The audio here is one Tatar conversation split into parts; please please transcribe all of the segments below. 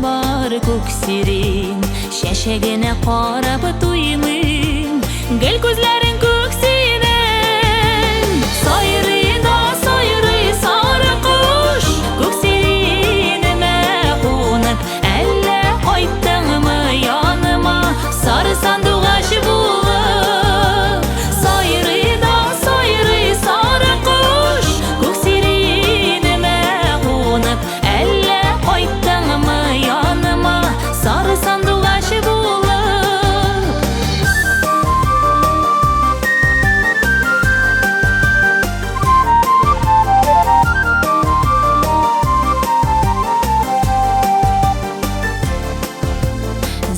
бар күк сирень, чәчәгенә карап туймыйм, гел күзләрең күк синең. Сайрый да сайрый сары кош, күк сиренемә кунып, әллә кайттыңмы яныма, сары сандугач булып. Сайрый да сайрый сары кош, күк сиренемә кунып, әллә кайттыңмы яныма, сары сандугач булып.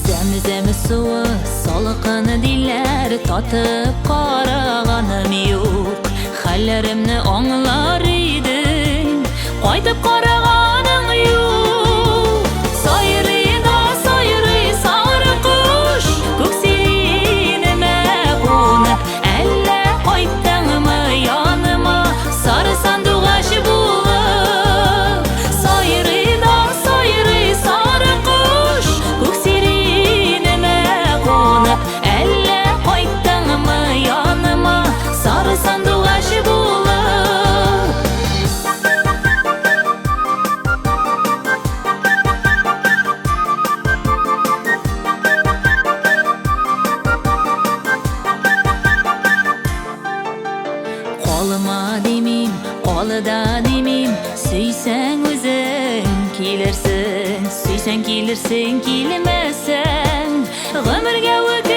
Зәм-зәм суы салкын диләр, татып караганым юк. Хәлләремне аңлар идең, кайтып караганың юк. Сайрый да сайрый сары кош, күк сиренемә кунып, әллә кайттыңмы яныма, сары сандугач булып. Сайрый да сайрый сары кош, күк сиренемә кунып, әллә кайттыңмы яныма, сары сандугач булып. Калма димим, калы да димим, сөйсәң үзең килерсең, сөйсәң килерсең, килмәсәң, гомергә үк